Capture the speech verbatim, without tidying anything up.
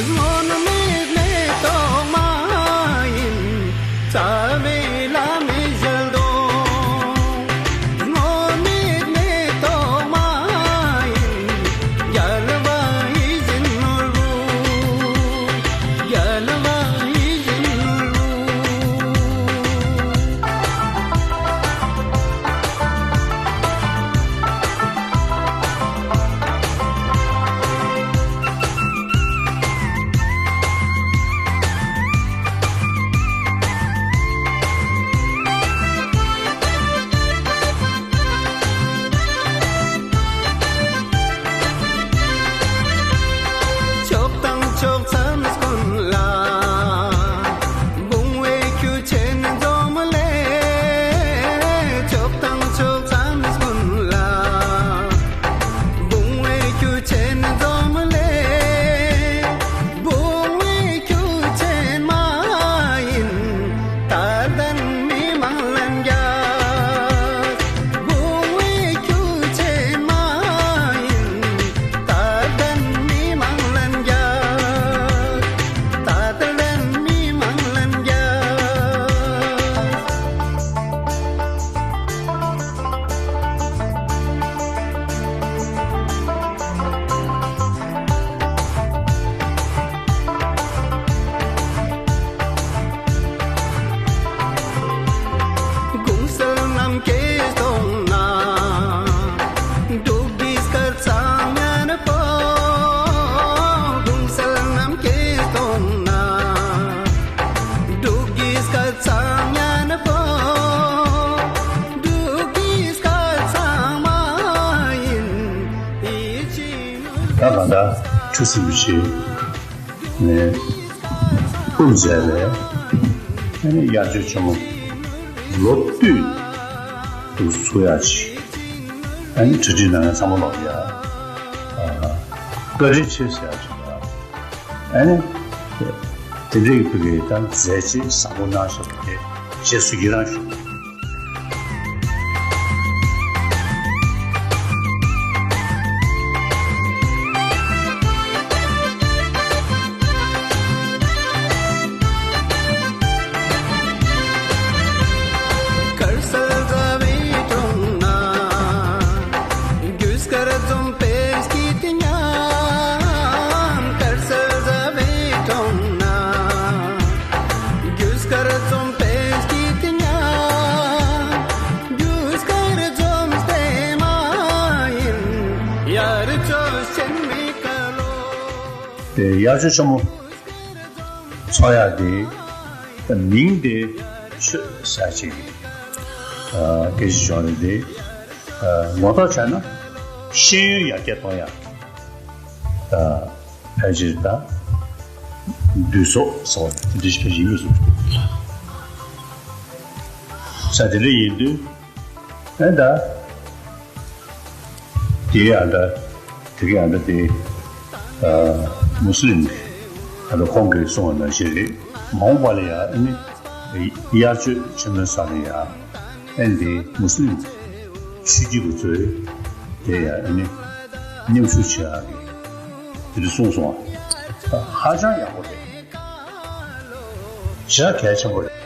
སྔོན་མེད་མེ་ཏོག་མ་ཡིན། རྩ་བའི་བླ་མའི་ཞལ་གདོང་། སྔོན་མེད་མེ་ཏོག་མ་ཡིན། རྒྱལ་བ་ཡིད་བཞིན་ནོར་བུ། རྒྱལ་བ་ཡིད་བཞིན་ནོར་བུ། ཕྱོགས་དང་ཕྱོགས་མཚམས་ཀུན་ལ། བུང་བའི་ཁྱུ་ཆེན་འཛོམས་ལས། ཕྱོགས་དང་ཕྱོགས་མཚམས་ཀུན་ལ། བུང་བའི་ཁྱུ་ཆེན་འཛོམས་ལས། བུང་བའི་ཁྱུ་ཆེན་མ་ཡིན། དད་ལྡན་མི་མང་ལན་རྒྱག་བུང་བའི་ཁྱུ་ཆེན་མ་ཡིན། དད་ལྡན་མི་མང་ལན་རྒྱག་དད་ལྡན་མི་མང་ལན་རྒྱག་གུང་སེང་ནམ་མཁའི་སྟེང་ན། འབྲུག་གི་སྐར་ཚང་སྙན་པོ། གུང་སེང་ནམ་མཁའི་སྟེང་ན། འབྲུག་གི་སྐར་ཚང་སྙན་པོ། འབྲུག་གི་སྐར་ཚང་མ་ཡིན། ད་གང་ལྟར་ཁྲུས་གསོལ་བྱས། ནས་དབུ་མཛད་ལས། ཨ་ནི་དབྱར་ཆོས་ཆེན་མོ་ལོ་བསྟུད་དུ་ཚུགས་ཡག་ཅིག་ཨ་ནི་གྲ་སྒྲིག་གནང་མཁན་ཚང་མ་ལོག་ཡ། ཨ། བཀའ་དྲིན་ཆེ་ཟེར་ཡག་ཅིག་ཨ་ནི་དེ་འདྲའི་ཕ་གི་ད་མཛད་རྗེས་བཟང་པོ་གནང་ཤག་དེ་རྗེས་སུ་ཡི་རང་ཞུ། དཀར་གསལ་ཟླ་བའི་དྲུང་ན། རྒྱུ་སྐར་འཛོམས་པའི་སྐྱིད་ཉམས། དཀར་གསལ་ཟླ་བའི་དྲུང་ན། རྒྱུ་སྐར་འཛོམས་པའི་སྐྱིད་ཉམས། རྒྱུ་སྐར་འཛོམས་པའི་མ་ཡིན། དབྱར་ཆོས་ཆེན་མོའི་བཀའ་སློབ། དེ་དབྱར་ཆོས་ཆེན་མོ་ཚོགས་ཡག་དེ་མིང་དེ་ཆོས་ཟེར་ཅིག་སྐད་ཆ་བྱུང་རེད་དེ། ངོ་ཐོག་བྱས་ན་ཤེས་ཡོན་ཡར་རྒྱས་གཏོང་ཡག་ཕལ་ཆེར་ད་འདུས་ཚོགས་ཟེར་བ་དེ་འདྲ་ཞིག་ཕལ་ཆེར་ཡིན་དགོས་སོང་། ས་དེ་འདྲ་ཡིན་དུས་ཨེ་ད་དེ་ཨ་ད་དེ་ག་ཨ་ད་དེ་མུ་སི་ལིམ་ཨ་ད་ཁོང་གིས་གསུངས་པ་ནང་བཞིན་རེད། མ་འོངས་པ་ལ་ཡང་ཨ་ནི་དབྱར་ཆོས་ཆེན་མོའི་སང་ལ་ཡང་ཨེ་འདི་མུ་སི་ལིམ་ཆོས་བརྒྱུད་པ་ཚོས་དེ་ཡང་ཨ་ནི་མཉམ་ཞུགས་བྱེད་ཡག་གི་དེ་འདྲ་གསུངས་སོང་བ། ཧ་ཅང་ཡག་པོ་རེད། ཞེ་དྲག་གལ་ཆེན་པོ་རེད།